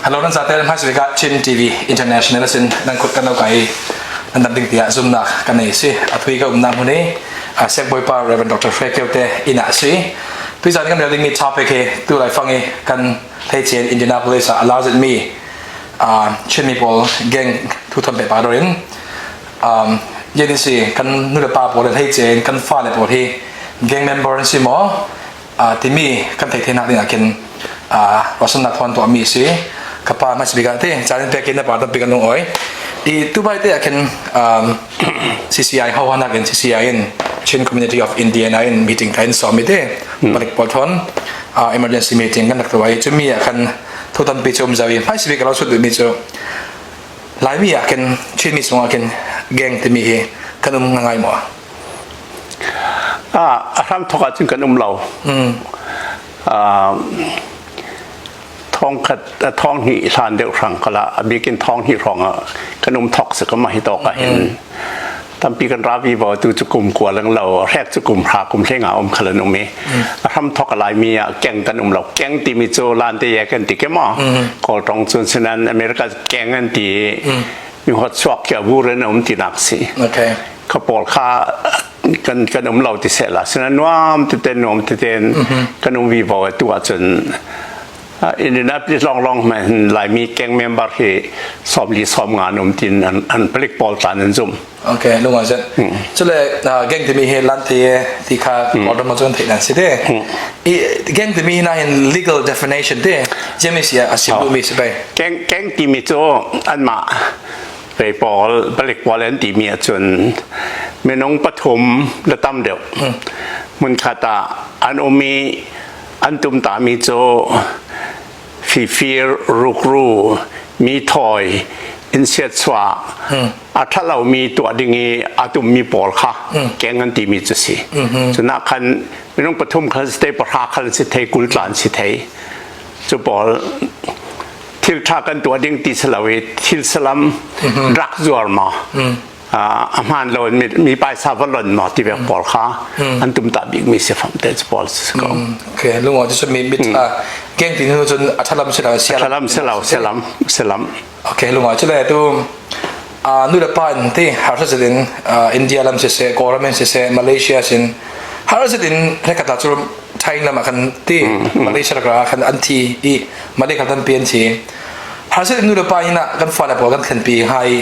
Hello nan zatel hmaisabik ah Chin TV International sin nan khut kan lo kai nan dam ding tiah zumnak kan nei si athui ka umnak hmun i Siak Bawipa Reverend Dr. Hre Kio te inn ah si tuizan kan rel dingmi topic hi tu lai fang i kan theichen Indianapolis ah a lar mi Chinmi pawl gang thu thon pe pa dorin yen si kan nulepa pawl le theichen kan fale pawl hi gang member an si maw timi kan theih theihnak ding ah khin ruahsannak thon tuahmi a si ka pa hmasa bik ah te caan pek in na pa tampi kan lung oi i tubai te ah khin CCI hohanak in CCI in Chin Community of Indiana in meeting ka in sawm mi te palik pawl thon emergency meeting kan rak tuah i cumi ah khan thu tampi cu um zau i hmaisa bik ka lo sut duhmi cu Laimi ah khin Chinmi chungah khin gang timi hi kan um ngai maw? A hramthawk ahcun kan um lo. Thong khat thong hnih hlan deuh hrang kala a bikin thong hnih hrawng ah kan um thok se ka ma hi tok ah hin tampi kan ravi bo tu chu kum kua lang lo hrek chu kum hra kum hlenga um khalan um i a hram thok lai mi ah keng kan um lo keng ti mi chu lan te ye kan ti ke mo kawl tong chun sinan America keng an ti mi hot chuak kya buren um ti nak si okay kha pawl kha kan kan um lo ti seh la sina nuam tete nuam teten kan um vi vo tu ahcun Indianapolis long long man Laimi keng member hi som li som nga um tin an an palik pawl tlan an zum Okay lung ah cule gang timi hi lan ti ti kha order ma chun theih nan si te i gang timi na hin legal definition te jemi si a sim mi si bai gang gang timi cu an mah Vei pawl palik pawl an timi ahcun minung pathum le tam deuh hmunkhat ah an um i an tumtami cu fifir rukru mi thawi inn siatchuah a ṭhalomi tuah ding i a tummi pawl kha keng an timi cu si. Cunak khan minung pathum khan si thei pahra khan si thei 20 tla an si thei. Cu pawl thil ṭha kan tuah ding ti si lo i thil salam rak zuar maw a hmaan lo in mi paisa va lon maw ti vek pawl kha an tum ta bik mi si fam te cu pawl si ko okay lungo cu mi mit keng ti nu cun a thalam si lo thalam si lo selam selam okay lungo cu le tu nu le pa in ti harsa zetin India lam si se Kawlram in si se Malaysia sin harsa zetin rekata cu Thailand lam ah khan ti Malaysia rak khan an thi i Malay kha tampi an thi harsa nu le pa inn ah kan fale pawl kan thlenpi hnga i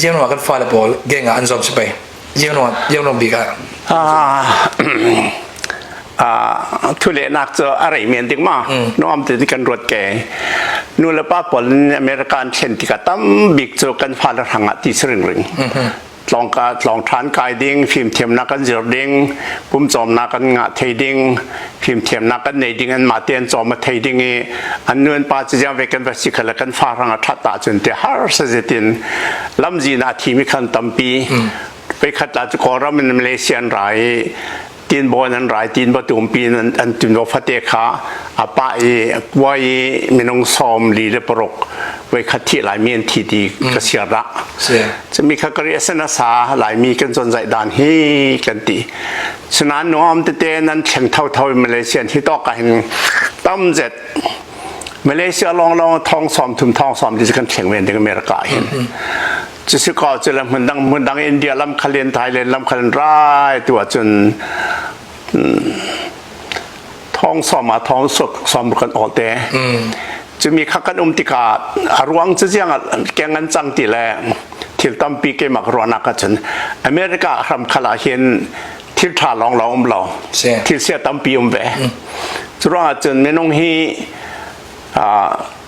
ziang kan fale pawl gang ah an zawm si pei ziang ziang bik ah thulehnak cu a rei men ding ma nuam te kan ruat ke nu le pa pawl American thlen tikah tam bik cu kan fale hrang ah ti si ring ring tlawngka tlawng ṭhan kai ding fimthiamnak kan zir ding pumcawmnak kan ngah thei ding fimthiamnak kan nei ding an mah te an cawm a thei ding i an nu an pa cu ziang ve kan va si kha le kan fa hrang a ṭhat ah cun te har sa zetin lamzin ah thimi khan tampi pekhat la cu Kawlram in Malaysia an ra i tinbaw nan rai tinbaw tumpi nan an tinbaw fate kha a pa i kuai i minung 46 voi khat thi laimi an thi ti ka siar dah cumi kha kari asen asa laimi kan chon zai dan hi kan ti sunan nuam tete nan thleng tho tho Malaysia hi to ka hin tam zet Malaysia long long thong som thum thong som ti kan thleng ven ding America hin Cusi ko cu le hmundang hmundang India lam khalin Thailand lam khalin rai tu ahcun thong som ah thong suk som kan aw te. Cumi kha kan um tikah a ruang cu ziang keng an cang ti le thil tampi keimah ruahnak ahcun America hram khal ah hin thil ṭha lawng lawng um lo thil sia tampi um ve. Cu ruang ahcun minung hi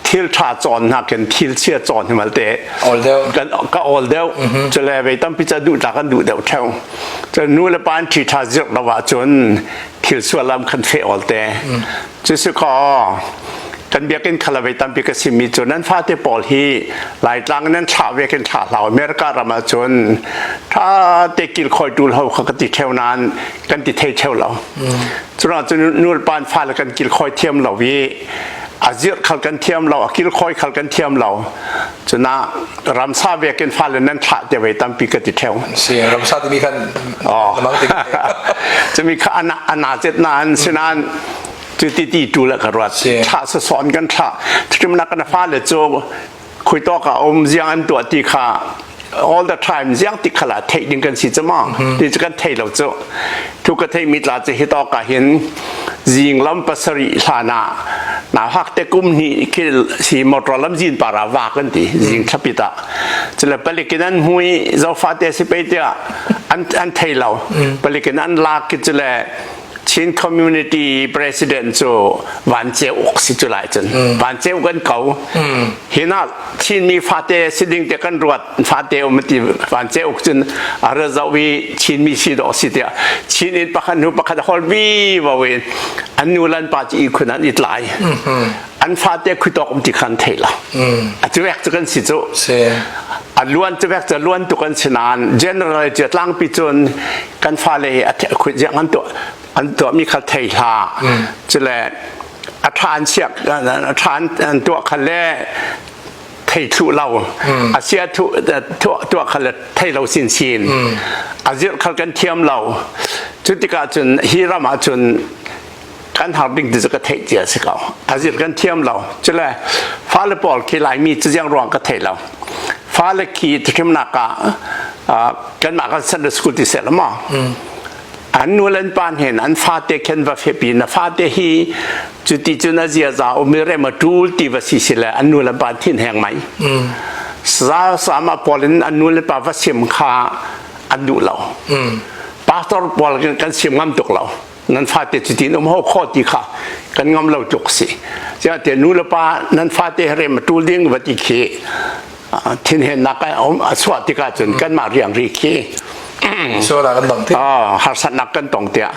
thil ṭha cawn nakin thil chia cawn hi malte kan ka awl deuh cule vei tampi ca duh ta kan duh deuh ṭheo cun nu le pa an ṭhi ṭha zirh lo ahcun thil sual lam kan feh awl te cu si kaw kan biakinn khala vei tampi ka simi cu nan fate pawl hi laitlang nan thlah ve kan thlah hlau America ram ahcun ṭha te kil khoi tul ho kha ka ti ṭheo nain kan ti thei ṭheo lo curuang cun nu le pa an fale kan kil khoi thiam lo i a zirh khal kan thiam lo a kilkhawi khal kan thiam lo cuna ramsa vekin fale nan thlah te vei tampi ka ti theu si ramsa timi khan cumi kha ana ana zet na an sinan Cu ti ti tu le ka ruat. Thlah sasawn kan thlah. Thimnak kan fale cu khui tawk ah um ziang an tuah ti kha all the time ziang ti khala theih ding kan si cu ma ti cu kan thei lo cu thu ka thei mi tla cu hi tawk ah hin zing lam pasarih hlan ah na hak te kum ni khi si motor lam zin para wa kan ti zing thlapit ah cule palik in an mui zofa te si pe tiah an an thei lo palik in an lak ki cule Chin Community President cu Van Ceu Uk si cu lai cun Van Ceu kan ko hina Chinmi fate si ding te kan ruat fate um ti Van Ceu Uk cun a ra zoh i Chinmi si dawh si tiah Chin in pakhat hnu pakhat hol vi vo in an nu lan pa cu i khun an i tlai an fate khuitawk um ti khan thei lo a cu vek cu kan si cu a luan cu vek cu luan tuk an si nain general cu tlangpi cun kan fale hi a ziang an tuah an tuahmi kha thei hlah cule a ṭha an siak a ṭha an tuah kha le thei thlu lo a sia tuah kha le thei lo sinsin a zirh khal kan thiam lo cu tikah cun hi ram ah cun kan har ding ti cu ka theih cia si ko a zir kan thiam lo cule fale pawl khi laimi cu ziang ruang ka thei lo fale khi thimnak ah kanmah kan Sunday school ti seh maw an nu le an pa hen an fate khen va fepi na fate hi cu ti cun a ziaza um i rem a tul ti va si si le an nu le pa thin heng mai sa sama pawl in an nu le pa va sim kha an duh lo pastor pawl kan sim ngam tuk lo Nan fate cutin um ho kho ti kha kan ngam lo tluk si. Te nu le pa nan fate rem tul ding va ti khi thin hen nak a um a chuah tikah cun kanmah riang ri khi Suala kan tong ti. Ah, harsatnak kan tong tiah.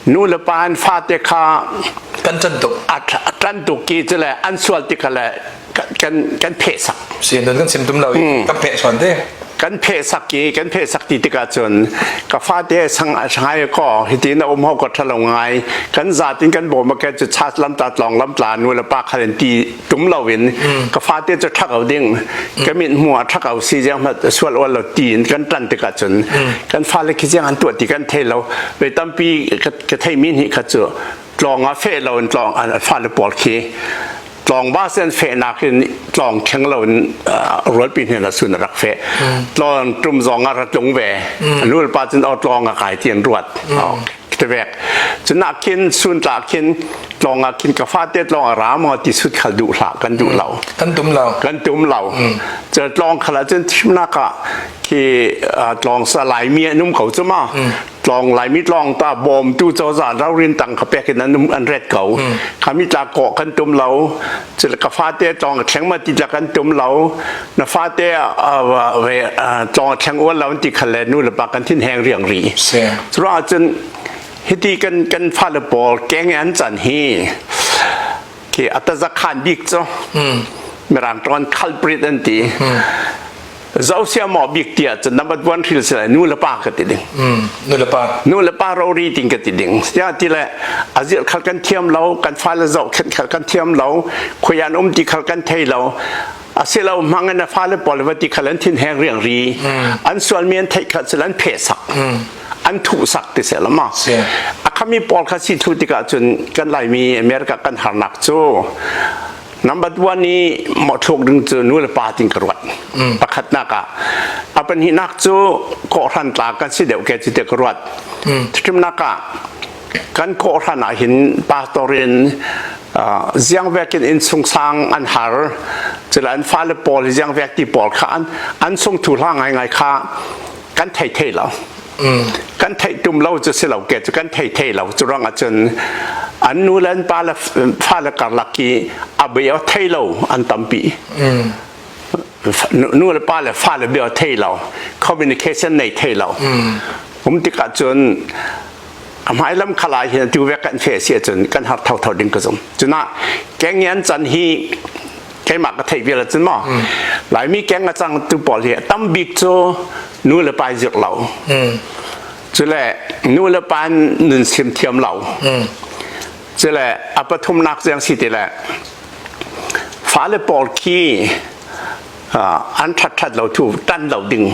Nu le pa an fate kha kan ṭan tuk. A ṭan tuk ki cu le an sual tikah le kan kan pheh sak. Si nun kan sim tum lo i kan pheh chuan te. Kan pheh sak i kan pheh sak ti tikah cun ka fate sang sangai ko hiti na um ho ko thalo ngai kan zatin kan bawm ke cu chat lam ta tlong lam tla nu le pa khalin ti tum lo in ka fate cu thak au ding ka min hmu a thak au si jiang ma sual ol lo ti in kan tan tikah cun kan fale khi jiang an tuah ti kan thei lo ve tampi ka thei mi ni kha cu tlong a fe lo in tlong an fale pawl khi Tlawng bus an fehnak in tlawng kheng lo in rualpi hnen ah sun a rak feh. Tlawng tum zong ah ra tlung ve. Nul pa cun aw tlawng a kai ti an ruat. Tevek. Cun ah khin sun tla khin tlawng ah khin ka fate tlawng a ra maw ti sut khal duh hlah kan duh lo. Kan tum lo. Kan tum lo. Cun tlawng khal ah cun thimnak ah khi tlawng sa Laimi an um ko cu ma. Tlawng Laimi tlawng ta bawmtu cozah raurin tang kha pek in an um an ret ko. Khami tla kawh kan tum lo. Cil ka fate tlawng a thleng ma ti tla kan tum lo. Na fate ve tlawng a thleng ual lo ti khal le nu le pa kan thin heng riang ri. Curuang ahcun hiti kan kan fale pawl keng an can hi khi atazakhan bik cu mirang ṭawn culprit an ti. Zo sia maw bik tiah cun number one hril si lai nu le pa ka ti ding. Nu le pa. Nu le pa rori ting ka ti ding. Sia ti le azir khal kan thiam lo, kan fale zoh khen khal kan thiam lo, khuyan um ti khal kan thei lo. Asilo hmang in a fale pawl va ti khal an thin heng riang ri. An sual mi an theih khat sel an phe sak. An thuh sak ti se lama. A khami pawl kha si thu tikah cun kan Laimi America kan harnak cu Number one i mawhthluk ding cu nu le pa ting ka ruat. Pakhatnak ah. A pahnihnak cu kawhhran tla kan si deuh ke cu te ka ruat. Thimnak ah kan kawhhran ah hin pastor in ziang vek in innsung sang an har cula an fale pawl ziang vek ti pawl kha an an sung thu hla ngai ngai kha kan thei thei lo kan theih tum lo cu si lo ke cu kan thei thei lo cu ruang ahcun an nu le an pa le fa le karlak i a bia thei lo an tampi nu le pa le fa le bia thei lo communication nei thei lo um tikah cun a hmai lam khala hin tu vek kan fe si ahcun kan har tho tho ding ka zum cuna keng an chan hi keimah ka theih vial ahcun maw Laimi keng a cang tu pawl hi tam bik cu nu le pa zirh lo cule nu le pa nun sim thiam lo cule a pathumnak ziang si ti le fale pawl khi an ṭhat ṭhat lo thu tan lo ding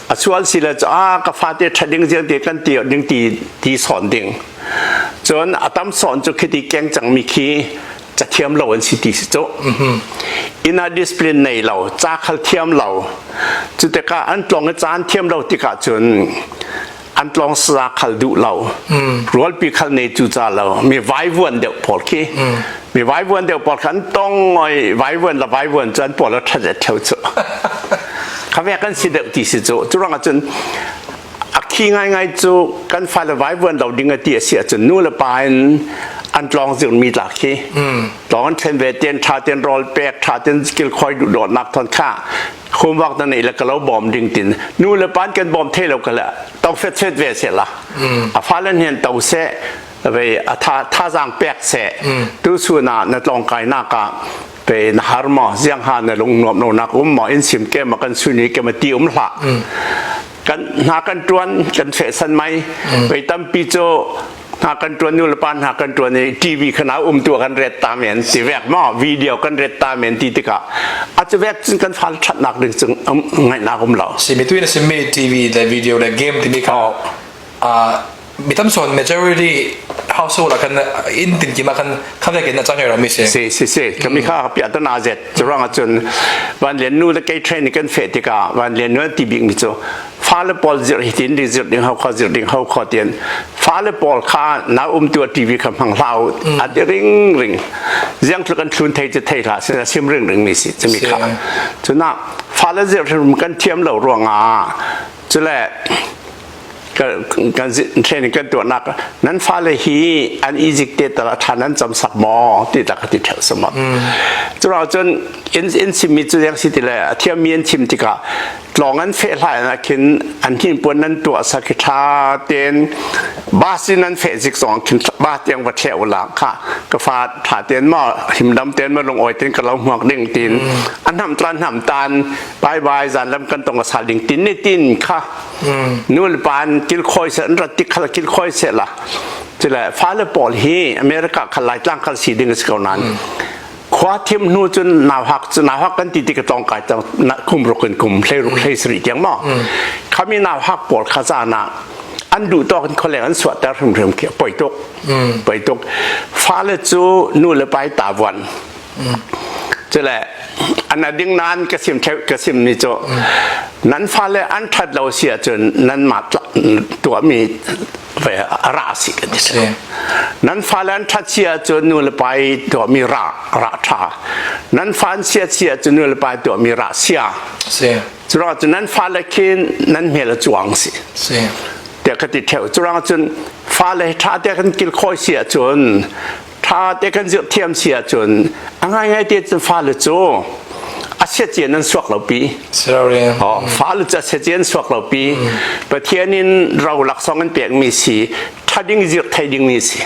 a sual si le a ka fate ṭhat ding ziang te kan ti ding ti ti sawn ding. Cun a tam sawn cu khiti keng cangmi khi cathiam lo an si ti si cu. Inn ah discipline nei lo, ca khal thiam lo. Cu tikah an tlong i caan thiam lo tikah cun an tlong sa khal duh lo. Rualpi khal nei cu ca lo. Mi vaivuan deuh pawl khi. Mi vaivuan deuh pawl kha an tong oi vaivuan la vaivuan cu an pawl a ṭhat theu cu. Kha kan si deuh ti si cu. Cu ruangah cun A khi ngaingai cu kan fale vaivuan lo ding a ti a si ahcun nu le pa in an tlawng zirmi tlak khi tlawng an ṭhen ve ten ṭha ten rawl pek ṭha ten kilkhawi duh dawtnak thon kha homework na neih le ka lo bawm ding tin nu le pa kan bawm thei lo ka le to fet fet ve se la a fale hnen to se ve a tha thazaang pek se tu su na na tlawng kai nak ah pe na har maw ziang ha na lung nuam lo nak um maw in sim ke ma kan suni ke ma ti um hlah kan hna kan tuan kan fe san mai vei tampi cu hna kan tuan nu le pa hna kan tuan i TV khana um tu kan ret ta men ti vek ma video kan ret ta men ti tikah a cu vek cun kan fal thatnak ding cung ngaihnak um lo si mi tu in sim mi TV le video le game timi kha mi tam sawn majority household ah khan inn tin kim ah khan kha vekin a cang ro mi si si si si kami kha pia ta na zet chuang ahcun van lian nu le kei train kan fe tikah van lian nu ti bik mi cu fale pawl zir hi tin ding zir ding ho kho zir ding ho kho tian fale pawl kha na um tu TV kha hmang hlau at ring ring ziang tluk an thlun thei chu thei hla se sim ring ring mi si chumi kha chuna fale zir kan thiam lo ruangah cule kan training kan tuahnak nan fale hi an Egypt te tal a ṭhan an cam sak maw ti ta ka ti ṭheu sama cu cun in in chimmi cu yang si ti le a thiammi an chim tikah tlawng an feh hlai na khin an hin puan nan tuah sak hi ṭha ten bus in an feh zik zong khin ba tiang va thleh ula kha ka fa ṭha ten ma himdam ten ma lung oi ten ka lo hmuak ding tin an ham tlan ham tan bye bye zan lam kan tong a sal ding tin ni tin kha nu le pa an kilkhawi seh an rat tik khal kilkhawi seh la cule fale pawl hi America khal Laitlang khal si ding a si ko nain khua thim hnu cun nauhak cu nauhak kan ti tik tlawng kai cang kum ruk in kum hlei ruk hlei sarih tiang maw khami nauhak pawl kha zan ah an duh tawk in khualeng an suahter hrimhrim khi poi tuk poi tuk fale cu nu le pa i tavuan Cule an ding nan ka sim ka sim ni cu nan fale an that lo si ahcun nanmah tuahmi ve ra si kan ti si. Nan fale an that si ahcun nu le pa i tuahmi ra ra tha. Nan fa an sia si ahcun nu le pa i tuahmi ra sia. Si. Curuang cun nan fale khin nan hmel a cuang si. Si. Tiah ka ti theo. Curuang cun fale tha te kan kilkhawi si ahcun ṭha te kan zirh thiam si ahcun a ngaingai te cun fale cu a siacian an suak lo pi oh fale cu a siacian suak lo pi Pathian in ro laksawng an pekmi si ṭha ding zirh thei dingmi si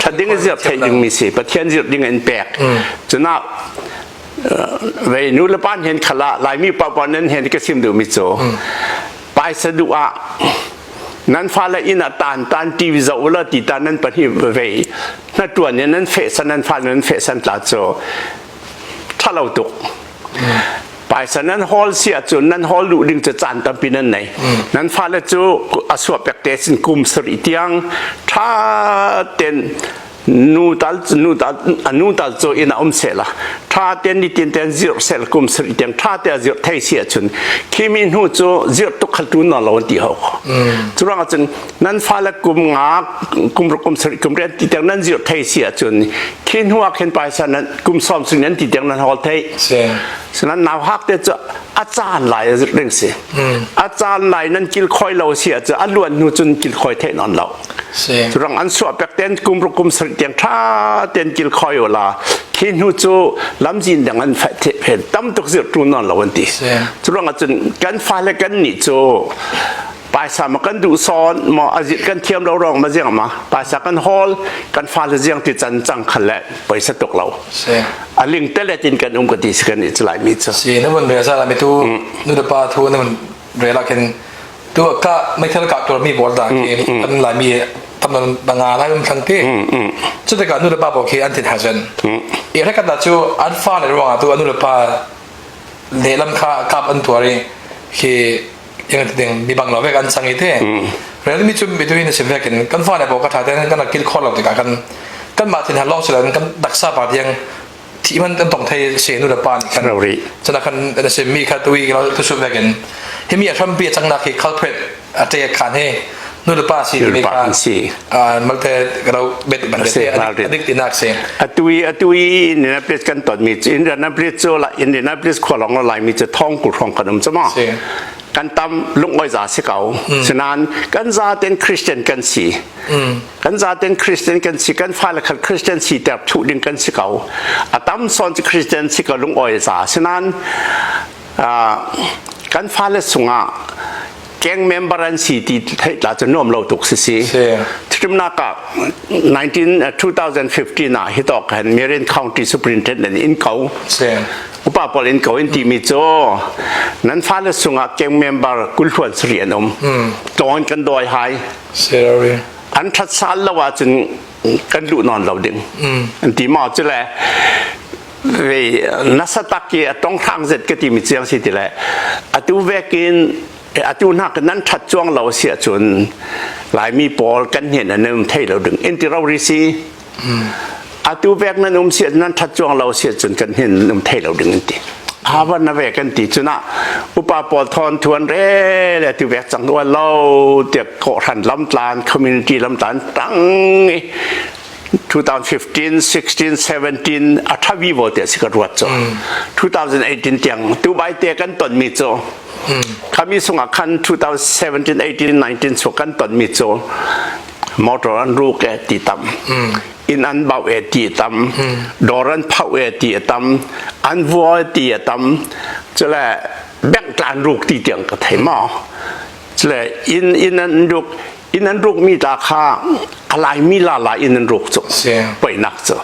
ṭha ding zirh thei dingmi si Pathian zirh ding in pek cunah vei nu le pa hen khala Laimi pa pa nan hen ka sim duhmi cu paisa duh ah nan fale inn ah tan tan TV zoh ula ti ta nan pahnih vei na tuan in nan feh san nan fale nan feh san tla cu thalo tuk paisa nan hall si ahcun nan hall duh ding cu caan tampi nan nei nan fale cu a suah pek te sin kum sarih tiang tha ten nu tal nu tal nu tal cu inn ah um sehla tha ten ni tin ten zirh sel kum sarih tiang tha te zirh thei si ahcun khimi hnu cu zirh tuk khal tu na lo an ti ho cu ruangah cun nan fale kum nga kum ruk kum sarih kum riat ti tiang nan zirh thei si ahcun khi hnu ah khin paisa nan kum sawm sing nan ti tiang nan hawl thei sinan nau hak te cu a caan lai a zirh ding si a caan lai nan kil khoi lo si ahcun a luan hnu cun kil khoi thei non lo Curang an suah pek ten kum ruk kum sarih tiang tha ten kil khoi la khi hnu cu lamzin dang an fai the tam tuk zir tu non lo an ti curang ahcun kan fale kan nih cu paisa ma kan duh sawn ma azit kan thiam lo rong ma ziang ma paisa kan hawl kan fale ziang ti chan cang khal le paisa tuk lo a ling telet in kan um ka ti si kan i lai mi cu si na mun re sa la mi tu nu da pa thu na mun re la khin Tu ka meithal kah tuarmi pawl dah khi an Laimi tam nga lai um thlang ti. Cu tikah nu le pa pawl khi an thin hazen. I rekat dah cu an fa le ruangah tu an nu le pa lehlam kha kap an tuar i khi yang ding mi bang lo vek an sang i te. Realmi cu mitu in a sim vekin kan fale pawl ka ṭha tein kan rak kil khawh lo tikah kan kanmah thin han lawng si loin kan taksa pa tiang thi man kan tong thei se nu le pa nih khan cuna khan na sim mi kha tui tu su vekin himi a hrampi a cangnak hi culprit a te khan hi nu le pa si mi kha malte karo bet ban te adik tinak si. Atui atui Indianapolis kan ton mi Indianapolis cu Indianapolis khua lawng lai mi cu thong ku hrawng kan um chama kan tam lungoi za si ko. Sinain kan zaten Christian kan si. Kan zaten Christian kan si, kan fale khat Christian si ter thuh ding kan si ko. A tam son cu Christian si ko lungoi za. Sinain kan fale sungah gang member an si ti theih tla cu nuam lo tuk si si. Thimnak ah 19 2015 ah hi tok han Marion County Superintendent in ko. Upa pawl in ko in timi cu nan fale sungah gang member kulhluan sari an um. Tlawn kan dawi hai. An that sal lo ahcun kan luh nawn lo ding. An ti ma cu le ve nasa tak i a tong hrang zet ka timi chiang si ti le atu vekin atu hna kan nan that chuang lo si ahcun Laimi pawl kan hnen an um thei lo ding in ti ro ri si. Atu vek nan um si nan that chuang lo si cun kan hin um thei lo ding an ti. Havan na ve kan ti cuna upa pawl thon thuan re le tu vek cang wa lo tiak ko hran lam tlan community lam tlan tang 2015 16 17 a thavi vo te si ka ruat cho 2018 tiang tu bai te kan ton mi cho khami sungah khan 2017 18 19 chu kan ton mi cho motor an ruk e ti tam inn an bauh e ti tam dawr an phauh e ti a tam an vua e ti a tam cule bank tlan ruk ti tiang ka thei ma cule inn inn an ruk inn an ruk mi ta kha a laimi la la inn an ruk cu poinak cu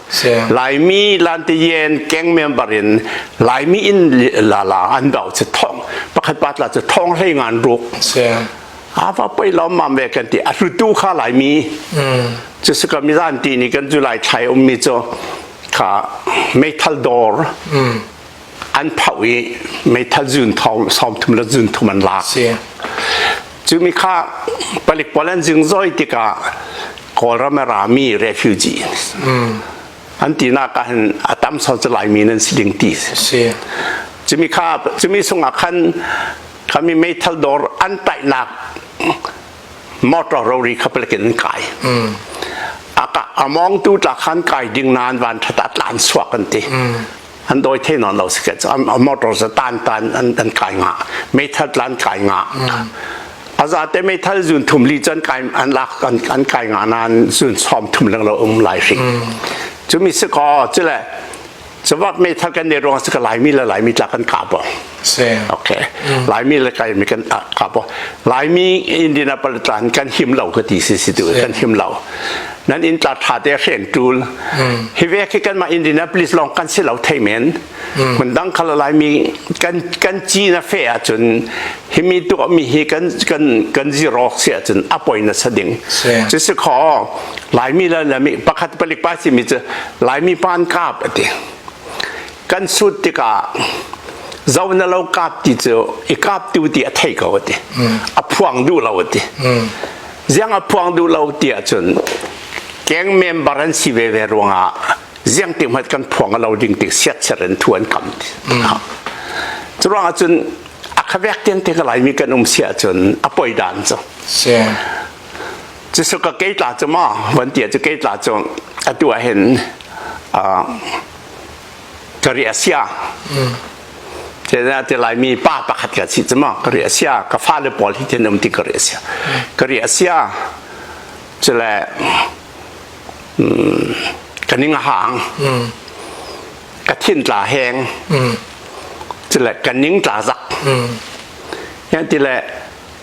laimi lan ti yen keng member in laimi inn la la an bauh cu thong pakhat pat la cu thong hlei ngan ruk Ava poi lawm mam ve kan ti a hlutu kha Laimi cu si ka mizan ti ni kan cu lai thlai ummi cu kha meithal dawr an phauh i meithal zun thong sawm thum le zun thum an lak cu mi kha palik pawl an zing zoi tikah Kawlram a rami refugee an tinak ah hin a tam son cu Laimi nan si ding ti si cumi kha cumi sungah khan Khami meithal dawr an taihnak motor rori kha palik in an kai. Aka among tu tla khan kai ding nan van thata tlan suak an ti. An doi the non lo siket a motor za tan tan an an kai nga meithal tlan kai nga. Aza te meithal zun thum li chan kai an lak an an kai nga nan zun som thum lang lo um lai hri. Chumi se ko chile Cawak meithal kan ne ruang ka Laimi le Laimi tla kan kap Okay. Laimi le Laimi kan kap Laimi Indianapolis tlan kan him lo ka ti si si tu kan him lo. Nan in tla tha te hren tul. Hi ve khi kan ma Indianapolis long kan si lo thei men. Mun dang khala Laimi kan kan chi na fe ahcun himi tu mi hi kan kan kan zero si ahcun apoi na sa ding. Cu si kho Laimi le lami pakhat palik pa si mi cu Laimi pan kap a ti. Kan sut tikah zo na lo kap ti cu i kap tu ti a thei ko a ti. A phuang duh lo a ti. Ziang a phuang duh lo ti ahcun keng member an si ve ve ruangah ziang ti hmat kan phuang a lo ding tik siatser in thu an kam ti. Cu ruangah cun a khavek tiang te ka Laimi kan um si ahcun a poi dan cu. Cucu ka kei tla cu maw van ti cu kei tla cu atu ah hin ka ri a sia te Laimi pa pakhat ka si cu maw ka ri a sia ka fale pawl hi tin um ti ka ri a sia ka ri a sia cule ka ning a hang ka thin tla heng cule ka ning tla zak yan ti le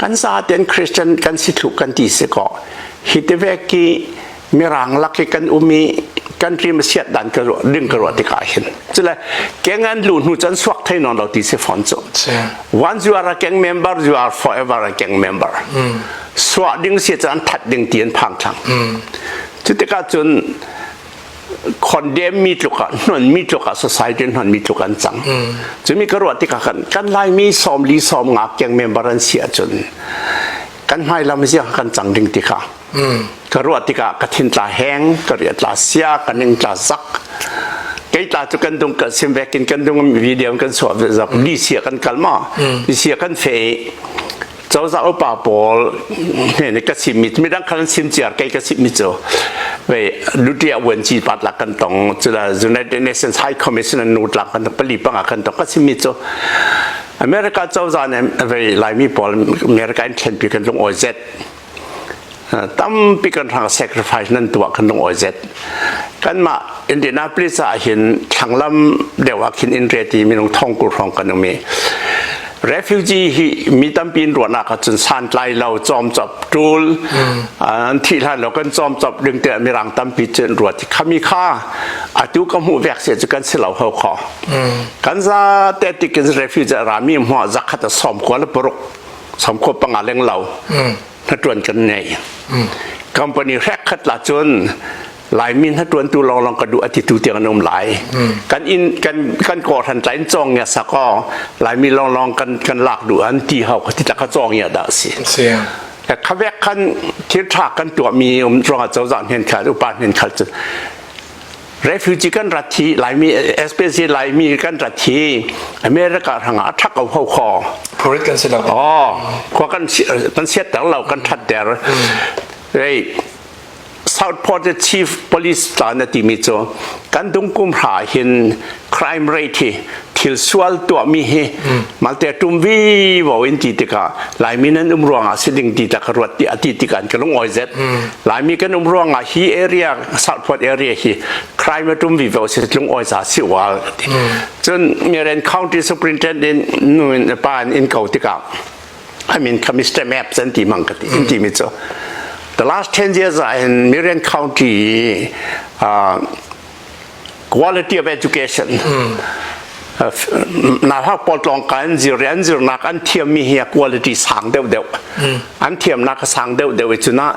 Kan zaten Christian kan si thlu kan ti si ko. Hi te vek ki mirang lak i kan um i kan rim siat dan ka ruah ding ka ruah tikah hin. Cule keng an lu hnu cun suak thei non lo ti si fon cu. Once you are a gang member, you are forever a gang member. Suah ding si cun an that ding ti an phang thlang. Cu tikah cun condemn mi tluk ah hnon mi tluk ah society hnon mi tluk an cang cumi ka ruah tikah kan kan laimi sawm li sawm nga keng member an si ahcun Kan hmailam zia kan cang ding ti kha. Ka ruah tikah ka thin tla heng, ka ria tla sia, ka ning tla zak. Kei tla cu kan dung kan sim vekin kan dung video kan suah zak di sia kan kal ma. Di sia kan fe cozah upa pawl ne ka sim mi midang khan sim ciar kei ka sim mi cu ve dutia vuanci pat lak kan tong cula United Nations High Commission an nu tlak kan pali panga kan tong ka sim mi cu America cozah nih ve Laimi pawl America in thlenpi kan lung awi zet tampi kan hrang sacrifice nan tuah kan lung awi zet kanmah Indianapolis ah hin thlanglam deuh ah khin in reti minung thong kur hrawng kan um i refugee hi mi tampi in ruahnak ahcun santlai lo cawm cop tul an thih hlan lo kan cawm cop ding te mirang tampi cun ruat khami kha atu ka hmuh vek se cu kan si lo ho kho kan za te tikin refugee rami hmuah zakhat a som kwa le paruk som kho panga leng lo na tuan kan nei company hrek khat la cun Laimi na tuan tu long long ka du ati tu tiang an um lai kan in kan kan ko than tlain chong ya sako Laimi long long kan kan lak du an ti hau ka ti ta ka chong ya da si khavek khan thil tha kan tua mi um rong a cozah hnen khat upa hnen khat refugee kan rat hi Laimi especially Laimi kan rat hi America hrangah a ṭha ko ho kho. Phurit kan si lo. Oh, khua kan kan siatter lo kan ṭhatter. Rei Southport Chief Police tla na timi cu kan dungkum hra hin crime rate hi thil sual tuahmi hi malte tum vi vo in ti tikah Laimi nan um ruangah si ding ti ta ka ruat ti ati tikah an ka lung oi zet Laimi kan um ruangah hi area Southport area hi crime a tum vi vo si tlung oi za si wal cun Marion County Superintendent nu in pa in ko tikah I mean Mr. Maps an ti mang ka ti in ti mi cu the last 10 years ah in Marion County quality of education na hak pawl tlawng ka an zir an zirnak an thiammi hi quality sang deuh deuh an thiamnak a sang deuh deuh i cuna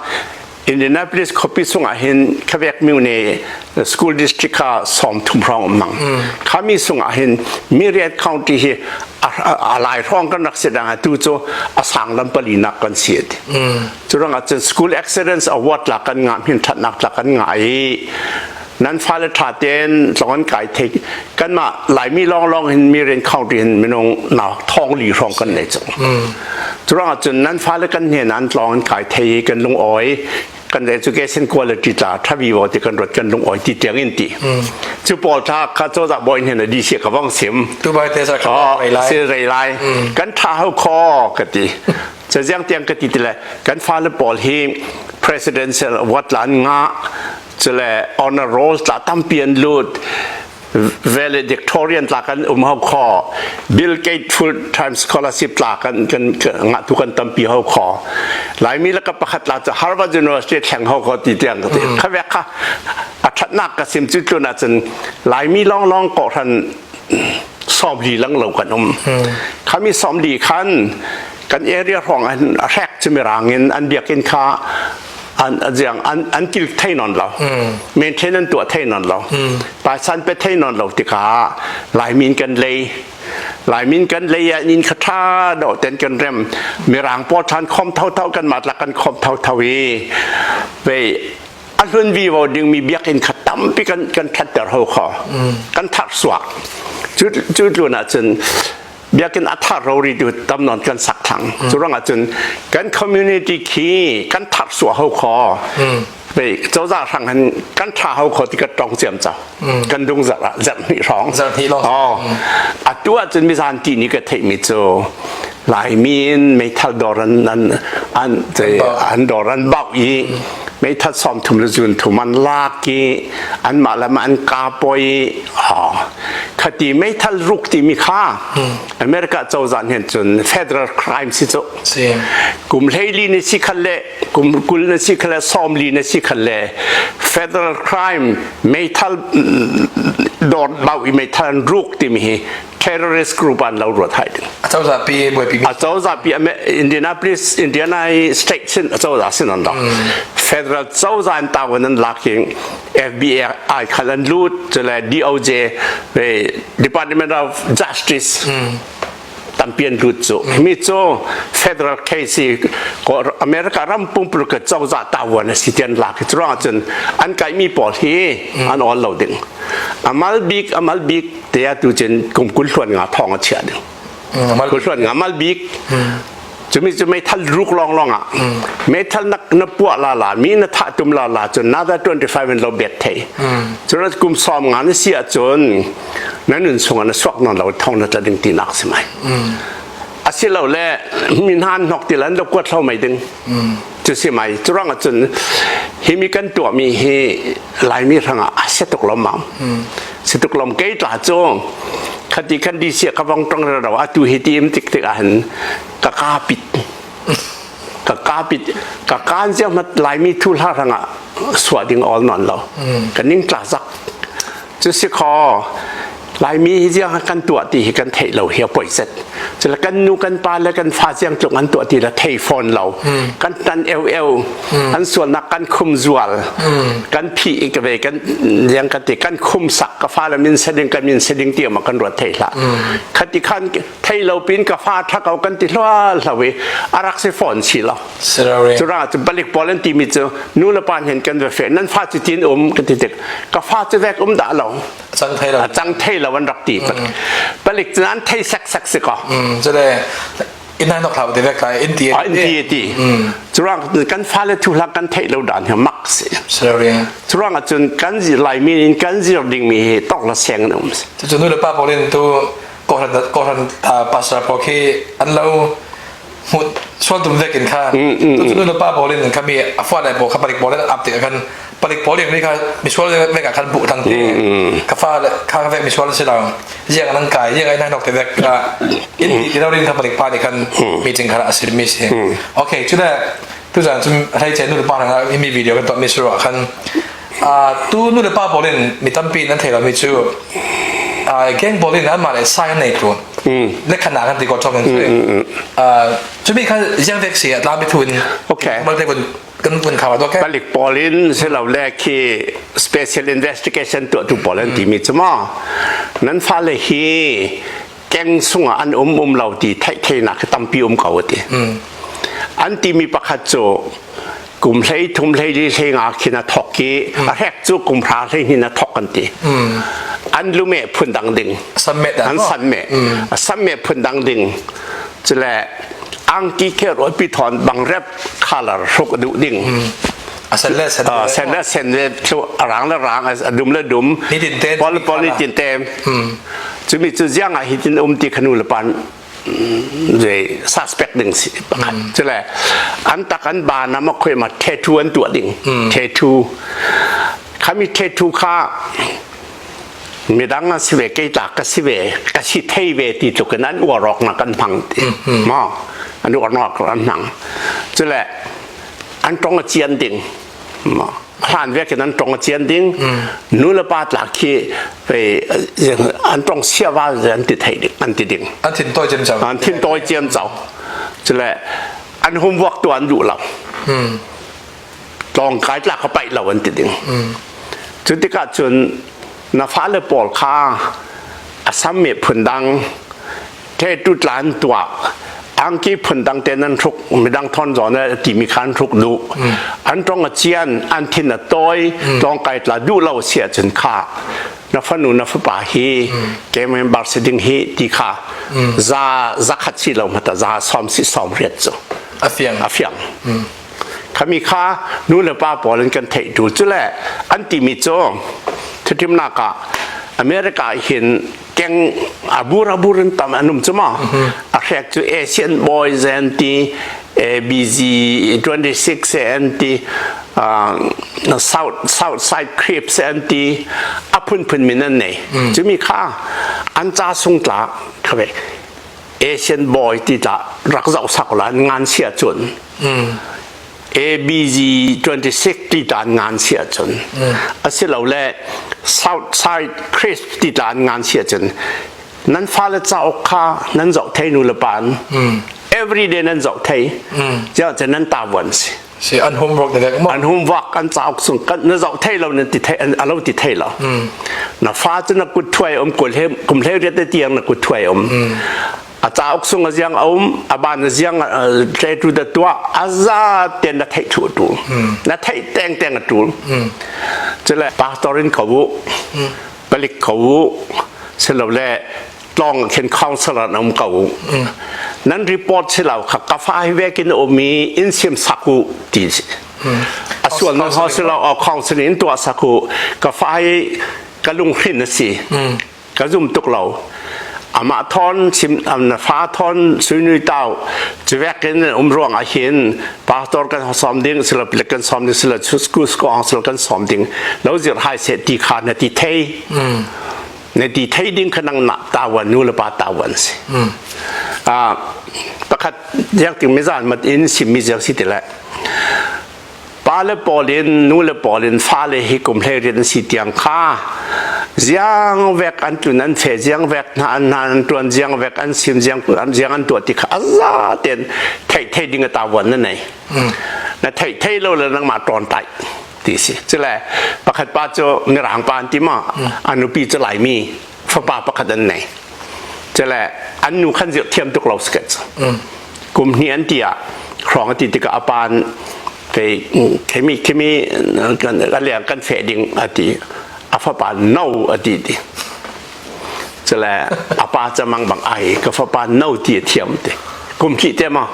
Indianapolis khuapi sungah hin khavek miu ne school district kha som thum hrawng um mang khami sungah hin Myriad County hi a lai hrawng kan rak si dang atu cu a sang lam pali nak kan si ti cu rangah cun school excellence award la kan ngah min thatnak tla kan ngah i nan fale ṭha tein tlong an kai thei kanmah Laimi lawnglawng hin Mirian County hin minung na thong li hrawng kan nei cang cu ruangah cun nan fale kan hnen an tlong an kai thei i kan lungawi kan education quality tla thavi wo ti kan ruat kan lungawi ti tiang in ti cu pawl tha kha cozah bawi hnen a di si ka vong sim tu bai te sa kha rei lai si rei lai kan tha ho kho ka ti caziang tiang ka ti ti le kan fale pawl hi presidential award lan nga cule honor roll tla tampi an lut valedictorian tla kan um ho kho Bill Gates full time scholarship tla kan kan nga tu kan tampi ho kho Laimi la ka pakhat la chu Harvard University thleng ho kho ti tiang ka ti kha vek kha a thatnak ka sim chu tlun ahcun Laimi long long ko hran sawm li lang lo kan um khami sawm li khan kan area hrawng an hrek chu mirang in an biakin kha an ziang an an kil thei non lo maintain an tuah thei non lo paisan pe thei non lo tikah laimin kan lei laimin kan lei ah nin kha tha do ten kan rem mirang pawl than khom tho tho kan mat la kan khom tho tho i ve a hlun vi vo ding mi biakinn kha tampi kan kan thatter ho kho kan thar suak cu cu tlun ah cun biakinn a thar rori tu tam non kan sak thang cu ruangah cun kan community khi kan thar suah ho kho ve cozah hrang han kan tha ho kho ti ka tong ciam cha kan dung zar zar ni rong zar ni long oh atu ah cun mizan ti ni ka theih mi cu Laimi in meithal dor an an an an dor an bau i meithal som thum le zun thum an lak i an mah le mah an ka poi khati meithal ruk timi kha America cozah nih cun federal crime si cu kum hleili na si khal le kum kul na si khal le sawmli na si khal le federal crime meithal dor bau i meithal an ruk timi hi terrorist group an lo ruat hai ding acozah pi buaipi acozah pi Indianapolis Indiana state sin acozah sin an dok federal cozah an tawin an lak in FBI khal an lut cule DOJ Department of Justice. tampi an lut cu. Mi cu federal case i America ram pumpuluk ke cozah tavuan a si ti an lak i cu ruangah cun an kaimi pawl hi an awl lo ding. Amal bik amal bik te atu cun kum 20 hluan nga thong a chiah ding. Kul hluan nga mal bik. Cumi cu meithal ruk lawnglawng ah meithal nak na puah la la mi na thah tum la la cun nada 25 in lo bet thei. Cun kum sawm nga na si ahcun na nun chungah na suak non lo thong na tla ding ti nak si mai. Asilo le mi hna hnok ti lan lo kuat hlo mai ding. Cu si mai curang ahcun hi mi kan tuah mi hi Laimi hrangah a si tuk lo mam. Si tuk lom kei tla cu khati khan di sia ka vong tong ro atu hi ti im tik tik ah hin ka ka pit ka ka pit ka kan zia mat Laimi thu hla hrangah suah ding all non lo ka ning tla zak cu si kho Laimi hi ziang kan tuah ti hi kan theih lo hi a poi set. Cula kan nu kan pa le kan fa ziang tluk an tuah ti la thei fawn lo. Kan tan eu eu an sualnak kan khum zual kan phi ka ve kan liang kan ti kan khum sak ka fa le min seding kan min seding ti ma kan ruat thei hlah. Khati khan thei lo pin ka fa tha ko kan ti hla hlawi arak si fawn si lo. Cura cu balik pawl an ti mi cu nu le pa hen kan ve fe nan fa cu tin um kan ti tik ka fa cu vek um dah lo. Cang thei lo. A cang thei lo an rak ti. Palik cu an thei sek sek si ko. Cule in nai nok hlau te vek lai in ti. In ti ti. Curang kan fale thu hla kan theih lo dan hi mak si. Curang ahcun kan Laimi in kan zir ding mi hi tok la seng an um. Cu nu le pa pawl in tu kohran kohran pastor pawl khi an lo hmut sual tum vek in kha tu nu le pa pawl in kha mi a fa le pawl kha palik pawl in ap tik khan palik pawl in mi kha misual vek ah khan bu tang te ka fa le kha vek misual si lo ziang nan kai ziang ai nok te vek ka in ti ti rin kha palik pa ni khan meeting kha a sir mi si okay chu da tu zan chu hlei che nu le pa na mi video kan to mi su khan tu nu le pa pawl in mi tampi nan thei lo mi cu gang pawl in an mah le sai an nei tu le khan kan ti ko chong in cu mi kha ziang vek si atla mi thun okay mal te kun kan kun khawa do ke palik pawl in se lo le khi special investigation tu tu pawl an ti mi chu ma nan fa le hi keng sungah an um um lo ti theih thei nak tampi um ko ti an ti mi pakhat cu kum hlei thum hlei li hlei nga khin a thok i a hrek cu kum hra hlei hin a thok an ti an lume phun dang ding an san me a san me phun dang ding cule angki khe roi pi thon bang rep color hruk duh ding a sen le sen sen le sen le cu a rang le rang a dum le dum pol pol ni tin te cu mi cu ziang ah hi tin um ti khanu le pan zei suspect ding si pakhat cule an tak an ba na ma khoi ma tattoo an tuah ding tattoo khami tattoo kha midang an si ve kei ta ka si ve ka si thei ve ti tluk in an uarok na kan hmang ti ma an uarnak an hmang cule an tong a cian ding ma hlan vek in an tong a cian ding nu le pa tlak khi an tong sia wa an ti thei ding an ti ding an thin toi cem chau an thin toi cem chau cule an homework tu an duh lo tlawng kai tlak ka paih lo an ti ding cu tikah cun na fale pawl kha a sam me phun dang the tu tlan tuah angki phun dang te nan hruk midang thon zawn timi khan hruk duh an tong a cian an thin a toi tlawng kai tla duh lo sia cun kha na fanu na fapa hi kemen bar si ding hi ti kha za zakhat si lo mata za som si som riat cu a fiang a fiang khami kha nu le pa pawl in kan theih tu cu le an timi cu thuthimnak ah America hin keng abur abur in tam an um cu ma a hrek cu Asian boys an ti ABG 26 an ti South South Side Crips an ti a phunphun min an nei cumi kha an ca sung tla khabe Asian boy ti tla rak zoh sak la ngan sia cun ABG 26 ti tla ngan sia cun asilole South Side Crisp ti tla ngan sia cun nan fale cauk kha nan zoh thei nu le pa every day nan zoh thei chiah cun nan ta vuan si si an homework ne vek an homework an cauk sung kan na zoh thei lo nan ti thei an alo ti thei lo na fa cu na kut thuai um kul he kum hle riat te tiang na kut thuai um. A cauk sung a ziang a um, a ban a ziang tletu da tuah, a za ten na theih thu a tul. Na theih teng teng a tul. Cule pastor in ko u, palik ko u, silole tlong khin counselor an um ko u. Nan report silo kha ka fa hi vekin um i in sim sak u ti si. A sual nan ho silo o council in tuah sak u ka fa hi ka lunghrin a si. Ka zum tuk lo. Amah thon sim na fa thon suinui tau chuvek in um ruang ah hin pastor kan som ding silo plik kan som ding silo school school silo kan som ding lo zir hai se ti kha na ti thei na ti thei ding kha nang na tawan nu le pa tawan si a pakhat jak ting mizan mat in sim mi jak si ti le pa le pawl in nu le pawl in fale hi kum hlei rian an si tiang kha ziang vek an tlun an fe ziang vek hna an hna an tuan ziang vek an sim ziang ziang an tuah ti kha a za ten thei thei ding a tawan na nei na thei thei lo le nangmah ṭawn tai ti si cule pakhat pa cu mirang pa an ti ma a nupi cu laimi fapa pakhat an nei cule an nu khan zirh thiam tuk lo sketch kum hnih an ti ah hrawng a ti tikah a pa kei khemi khemi kan liang kan feh ding a ti a fapa no a ti ti cule a pa camang bang ai ka fapa no ti a thiam ti kum hnih te ma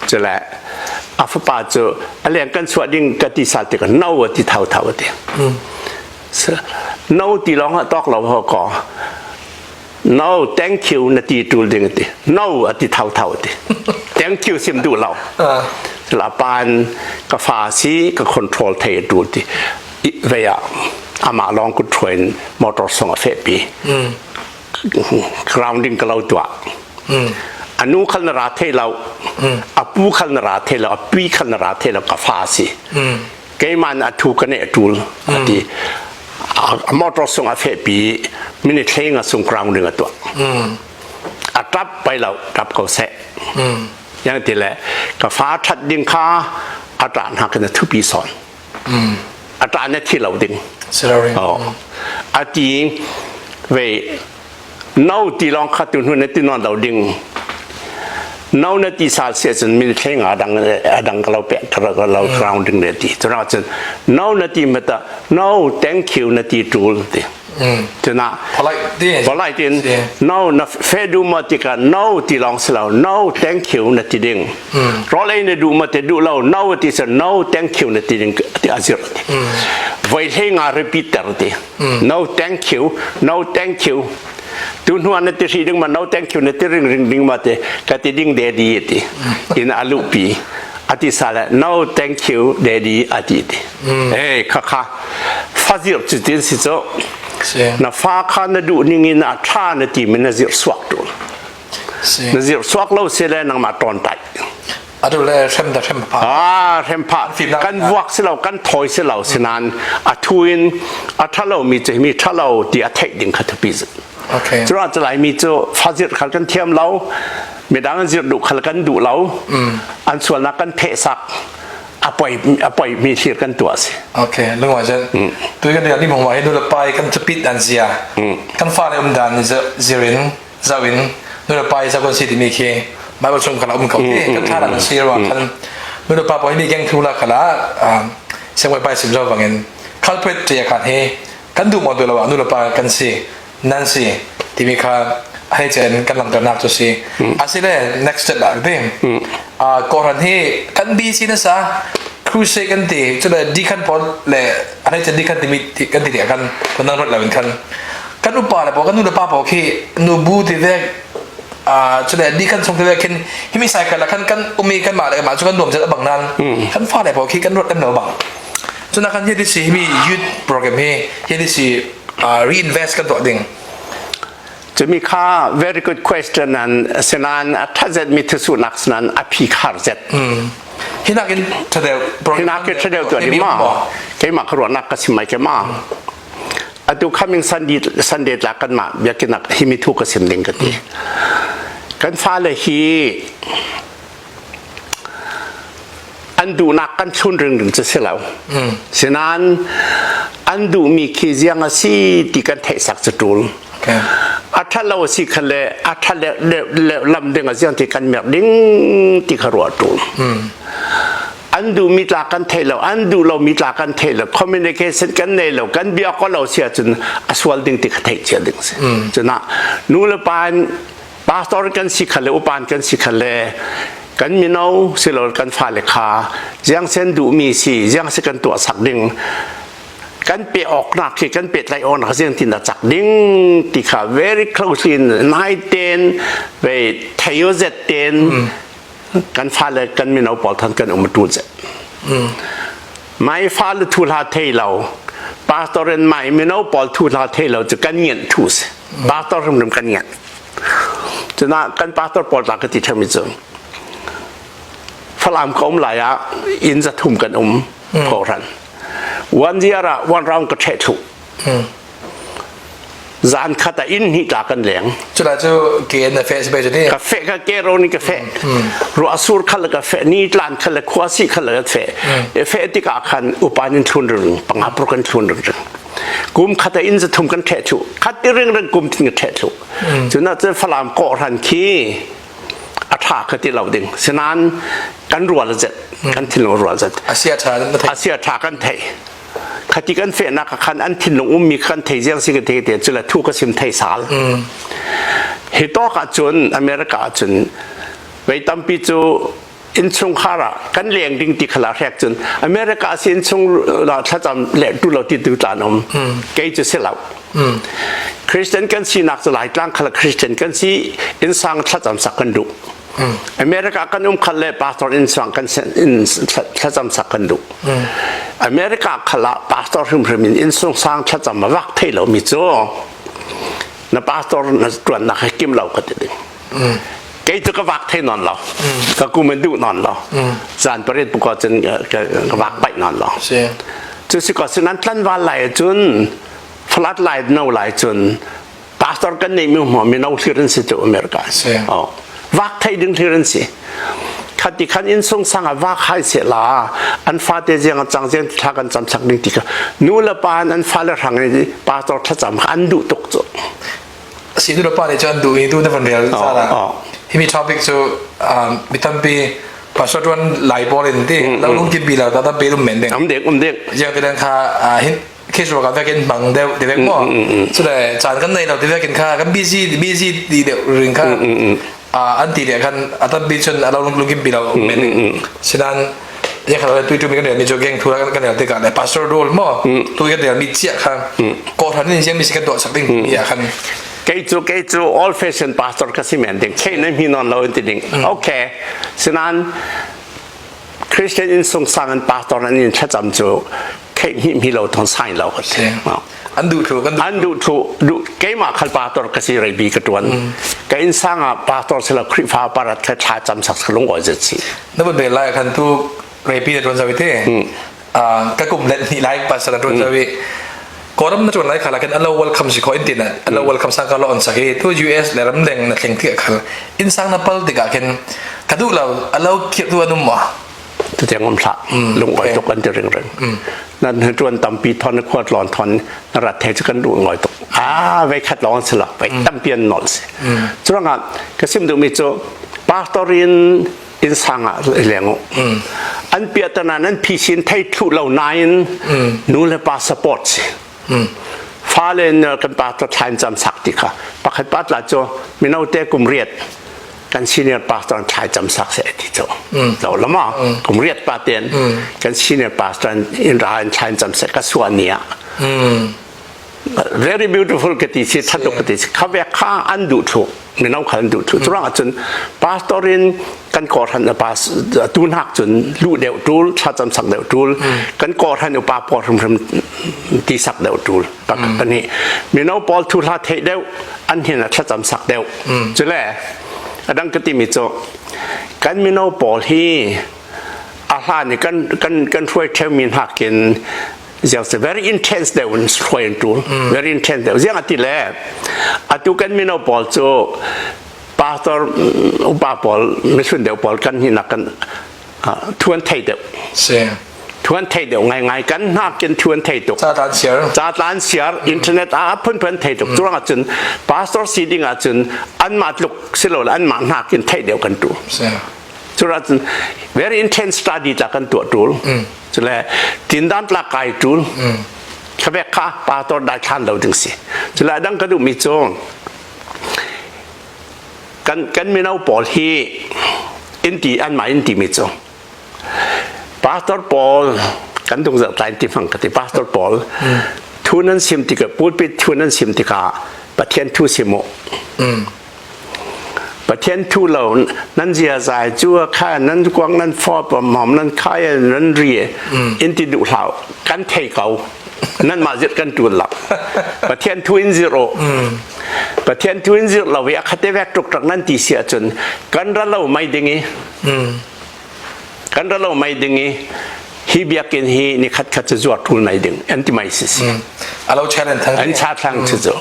cule a fapa cu a leng kan chuah ding ka ti sal tikah no a ti thau thau a ti No ti lawng ah tawk lo ho ko. No thank you na ti tul ding ti. No a ti thau thau ti. Thank you sim duh lo. La pan ka fa si ka control thei tul ti. Ve ah ama long ku train motor song a fe pi. Grounding ka lo tua. Anu khal na ra thei lo. Apu khal na ra thei lo. Api khal na ra thei lo ka fa si. Keimah nih a thu ka neh ṭul a ti. A motor sung a fehpi minute hlei nga sung grounding a tuah. A ṭap pai lo ṭap ko seh. Yang ti le ka fa ṭhat ding kha a ṭah hna kan a thupi sawn. A ṭah na thi lo ding. Oh. A ti ve No ti lawng kha tu hnu na ti nawn lo ding. No na ti sal si ahcun min thleng a dang a dang ka lo pe ka lo grounding le ti. Cuna cun no na ti mata no thank you na ti tul ti. Cuna polite tin no na fe du ma ti ka no ti long si lo no thank you na ti ding. Rol ei na du ma te du lo no ti sa no thank you na ti ding ti azir ti. Voi hlei nga repeat ter ti. No thank you, no thank you. Tu hnu na ti hri ding ma no thank you na ti ring ring ding ma te ka ti ding daddy ti. In alu pi ati sala no thank you daddy ati ti. Eh kha kha fazir chu tin si cho na fa kha na du ning in a tha na ti min na zir suak tu. Na zir suak lo se le nang ma ton tai. Atu le hrem da hrem pha. Ah, hrem pha. Kan vuak si lo, kan thoi si lo sinan a thu in a thalo mi cu mi thalo ti a theih ding kha thupi zu. Okay. Cu ah lai mi cu fazir khal kan thiam lo, midang an zir duh khal kan duh lo, an sualnak kan pheh sak, a poi a poi mi thlir kan tuah si. Okay, lungwa jen. Tu kan ni mong wa hi nu le pai kan chapit an zia. Kan fa le um dan zirin zoh in nulepa i zoh kan si timi khi Bible chung khala um ko ti kan thla dan si ruang khan nulepa pawl hi geng thu la khala siangbawi pai sim zo bangin culprit tia khan hi kan duh maw duh lo ah nulepa kan si nan si timi kha hei chen kan langhternak cu si asile next step ah ding kawhran hi kan busy na sa crusade kan ti cule deacon pawl le anei chen deacon timi kan ti kan kan nang rot lo in khan kan upa le pawl kan nu le pa pawl khi nu bu ti vek cule deacon chung ti vek khin himi cycle la khan kan umi kan mah le mah cu kan nuam zet abang nan kan fa le pawl khi kan ruat lem lo bang cuna kan hi si himi youth program hi hi si reinvest kan tuah ding Cumi kha very good question an sinan a thazet mi thusunak sinan a phi khar zet. Hinak in thadeu Hinak in thadeu tu ni ma. Keimah ka ruahnak ka sim mai ke ma. Atu coming Sunday Sunday tla kan ma biakinak himi thu ka sim ding ka ti. Kan fale hi an duhnak kan chun ring ding cu si lo. Sinan an duhmi khi ziang a si ti kan theihsak cu ṭul. A ṭhat lo a si kha le a ṭhat le lam ding a ziang ti kan merh ding ti kha ruah ṭul. An duhmi tla kan thei lo, an duh lomi tla kan thei lo, communication kan nei lo, kan bia ko lo si ahcun a sual ding ti kha theih cia ding si. Cunah nu le pa in pastor kan si kha le upan kan si kha le kan mino silo kan fale kha ziang sen duhmi si ziang si kan tuah sak ding kan pe awknak khi kan pehtlaih awknak ziang tin dah cak ding ti kha very closely nai ten ve thayo zet ten kan fale kan mino pawl than kan um tu zet mai fale thu hla thei lo pastor in mai mino pawl thu hla thei lo cu kan ngen thu si pastor hrim kan ngen cuna kan pastor pawl ta ka ti thami cu Falam ka um lai ah inn za thum kan um kawhran one year ah one round ka ṭheh thlu zan khat ah inn hnih tla kan leng Cula cu ke na fe si ni ka fe ka ke ro ni ka fe ruah sur khal ka fe ni tlan khal khua si khal ka fe e fe tikah khan upan in thlun ring panga pro kan thlun ring kum khat ah inn za thum kan ṭheh thlu khat ti ring ring kum tin ka ṭheh thlu cuna cun Falam kawhran khi a ṭha ka ti lo ding sinain kan rual zet kan thinlung rual zet asia ṭha na thei asia ṭha kan thei khati kan fehnak khan an thinlung ummi kan thei ziang si ka thei te cu le thu ka sim thei sal hi tawk ah cun America ah cun vei tampi cu innchungkhar ah kan leng ding ti khala hrek cun America si innchung la thlacam le tu lo ti tu tlan um kei cu si lo Christian kan sinak cu Laitlang khal Christian kan si innsang thlacam sak kan duh America kan um khal le pastor innsang kan in thlacam sak kan duh America khal ah pastor hrimhrim in innsung sang thlacam vak thei lo mi cu na pastor na tuan nak he kim lo ka ti ding kei cu ka vak thei non lo ka kum in duh non lo zan pariat bu ko cun ka vak paih non lo cu si ko sinan tlanval lai cun flat lai no lai cun pastor kan nei mi hmu mi no thlir an si cu America si oh vak thei ding thlir an si khati khan in sung sang a vak hai se la an fate ziang a cang ziang thla kan cam sak ding ti ka nu le pa an fale hrang i pastor thlacam an duh tuk cu Si nu le pa nih cun duh i tu na van rel zan ah himi topic cu mi tampi pastor tuan lai pawl in ti lo lung kim bi lo ta tampi um men ding um ding um ding jiang ti kha hin case work ah vekin mang deuh ti vek mo chu le caan kan nei lo ti vekin kha kan busy busy ti deuh ring kha an ti le khan atampi chun alo lung lung kim bi lo men ding sinan ya kha tu tu mi kan mi jo geng thu kan kan te ka le pastor role mo tu kan mi chia kha ko than ni mi si kan do sak ding mi khan Kei cu kei cu old fashion pastor ka si men ding thei na mi non lo in ti ding okay sinan Christian in sung sang an pastor an in thlacam cu khei hi mi lo thon sai lo ka si an duh thu kan an duh thu duh keimah khal pastor ka si rei bi ka tuan ka in sang ah pastor sila Khrihfa parat kha thla cam sak lung oi zet si Na vun ve lai khan tu repi na tuan zawi te ka kum let ni lai pasal na tuan zawi koram na tuan lai khala kan alo welcome si ko in tin alo welcome sang ka lo on saki tu US le ram deng na thleng ti khal in sang na pal tikah khin ka duh lo alo khir tu anum ma Tu tiang om hlah lung oi tuk an ti ring ring nan he tuan tampi thon khuat lon thon na rat the chu kan duh ngoi tuk a ve khat long se la vai tampi an nol si churanga ka sim du mi chu pastor in in sang ah leng u an piatana nan phisin thei thlu lo nain nu le pa support si fale kan pastor thlain cam sak ti kha pakhat pat la chu mino te kum riat kan senior pastor thlai cam sak se ti chu lo lama kum riat pa ten kan senior pastor in ra in thlain cam se ka suan nia very beautiful ka ti si thatuk ka ti si kha ve kha an duh thu mino kha an duh thu churang cun pastor in kan kawhran pa tu hnak cun lu deuh tul thlacam sak deuh tul kan kawhran upa pawl hrimhrim ti sak deuh tul kan hi mino pawl thu hla theih deuh an hin a thlacam sak deuh cule adang ka ti mi cu kan mino pawl hi a hlan i kan kan kan hruai ṭheu mi hnakin ziang se very intense deuh in hruai an ṭul very intense deuh ziang ati le atu kan mino pawl cu pastor upa pawl mihlun deuh pawl kan hi nak kan thuan thei deuh si. Thuan thei deuh ngaingai kan hnakin thuan thei tuk. Ca tlan siar. Ca tlan siar internet ah phunphun thei tuk. Curang ahcun pastor si ding ahcun anmah tluk silo le anmah hnakin theih deuh kan tu. Curang cun very intense study tla kan tuah tul. Cule tindan tla kai tul. Khabek kha pastor dai thlan lo ding si. Cule dang ka duh mi cu kan kan mino pawl hi in ti anmah in ti mi cu Pastor pawl kan tung zarh tlai ti hmang ka ti pastor pawl thu nan sim tikah pulpit thu nan sim tikah Pathian thu sim u. Pathian thu lo nan zia zai cu kha nan kuang nan fawp mom nan khai nan ri in ti duh hlau kan thei ko nan mah zir kan tuan lo Pathian thu in zir u Pathian thu in zir lo i a khate vek tuk tak nan ti si ahcun kan ra lo mai ding i Kan ra lo mei ding i hi biakinn hi ni khat khat cu zuar ṭul mei ding an ti mei si si. Alo chen an thang. An cha thlang cu cu.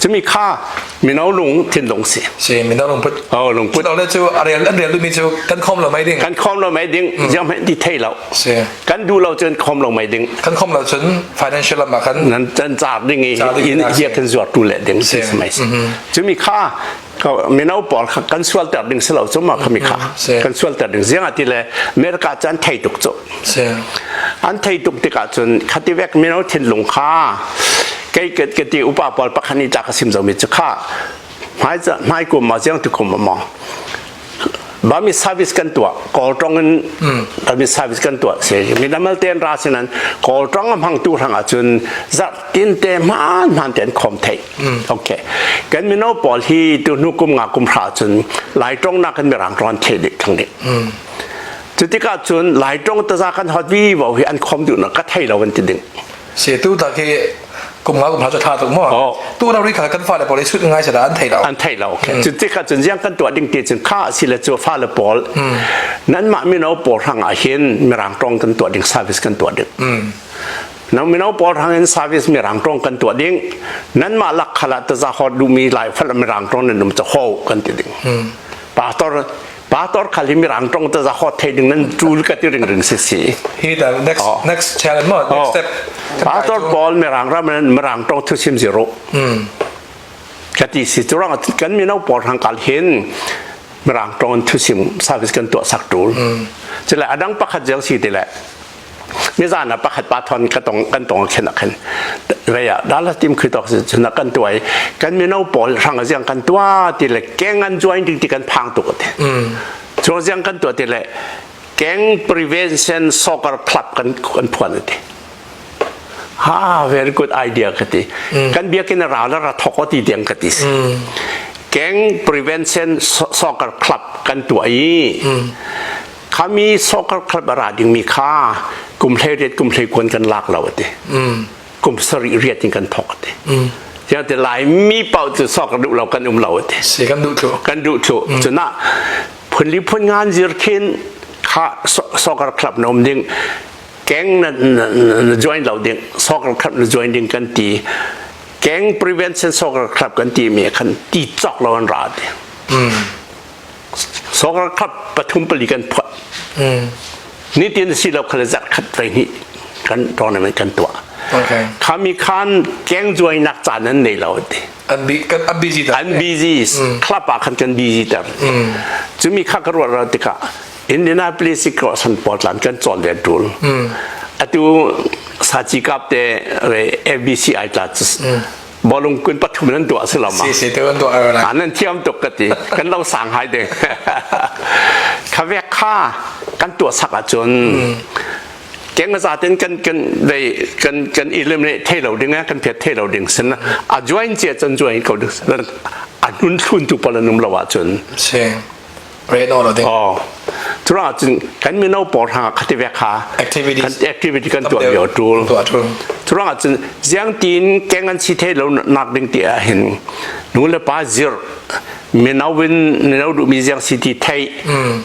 Cumi kha mino lung thinlung si. Si mino lungput. Oh lungput. Lo le cu a rel an rel duhmi cu kan khom lo mei ding. Kan khom lo mei ding. Ziang hmanh ti thei lo. Si. Kan duh lo cun khom lo mei ding. Kan khom lo cun financial lam ah khan. Nan can car ding i in hiak kan zuar ṭul le ding si mei si. Cumi kha mino pawl kha kan sualter ding si lo cu ma khami kha kan sualter ding ziang ti le America cu an thei tuk cu an thei tuk tikah cun khati vek mino thinlung kha kei ke ti upa pawl pakhat ni ta ka sim zomi cu kha hmai hmai kum ma ziang ti kum ma Bami service kan tuah kawl tong in bami service kan tuah se mi namal ten ra sinan kawl tong a hmang tu hrang ahcun zarh tin te hmaan hmaan ten khom thei okay kan mino pawl hi tu hnu kum nga kum hra cun lai tong na kan mirang tron the dik thang dik cu tikah cun lai tong taza kan hot vi vo hi an khom duh na ka thei lo an ti ding Si tu ta khi kum nga kum hra cu tha tuk mu. Tu ro ri kha kan fale pawl i sut ngai se an thei lo. An thei lo. Cu tikah cun ziang kan tuah ding ti cun kha si le cu fale pawl nan mah mino pawl hrang ah hin mirang tong kan tuah ding service kan tuah ding. Na mino pawl hrang in service mirang tong kan tuah ding. Nan mah lak khala taza hot duhmi lai fal mirang tong nan um ca ho kan ti ding. Pastor Pastor khal hi mirang tong ta za hot thei ding nan tul ka ti ring ring si si. Hi the next oh. next challenge mo next step. Pastor Paul mirang ram nan mirang tong thu sim zero. Ka ti si churang kan mino pawl hang kal hin mirang tong thu sim service kan tuah sak tul. Chile adang pakhat jang si te le nizan ah pakhat pa thon ka tong kan tong khen khen vei ah dala tim khi tok chuna kan tuai kan mino pawl hrang ziang kan tua ti le keng an join ding ti kan phang tuk te chu ziang kan tua ti le gang prevention soccer club kan kan phuan te ha very good idea ka ti kan biakin ra la ra thok ti tiang ka ti gang prevention soccer club kan tua i Khami soccer club a ra dingmi kha kum 18 kum 19 kan lak lo ati. Kum sarih riat in kan thok ati. Tiang te Laimi pau cu soccer duh lo kan um lo ati. Si kan duh thlu. Kan duh thlu. Cuna phun li phun ngan zir khin kha soccer club na um ding gang na, na, join lo ding soccer club na join ding kan ti gang prevention soccer club kan ti mi khan ti chok lo an ra ti. Soccer club pathum pali kan phuah. Nitin si lo khal zat khat vai ni kan tournament kan tuah. Okay. Khami khan keng join nak caan an nei lo ti. An bi kan an busy ta. An busy. Club ah khan kan busy ter. Cumi kha ka ruat ra tikah Indianapolis ko san Portland kan chon ve tul. Atu sachi kap te re FBC ai tla bawlung kun pathum nan tuah si lo ma si si te kan tuah la nan thiam tuk ka ti kan lo sang hai ding khavek kha kan tuah sak ahcun keng za ten kan kan dei kan kan eliminate thei lo ding kan phet thei lo ding sin a join che chan join ko ding a nun thlun tu palanum lo ahcun si Red or ding. Oh. Tura cun kan mino pawl hrang khati ve kha activity kan activity kan tuah lio tul. Tuah tul. Tura cun ziang tin keng an si the lo nak ding ti ah hin nu le pa zir mino win mino du mi ziang si ti thei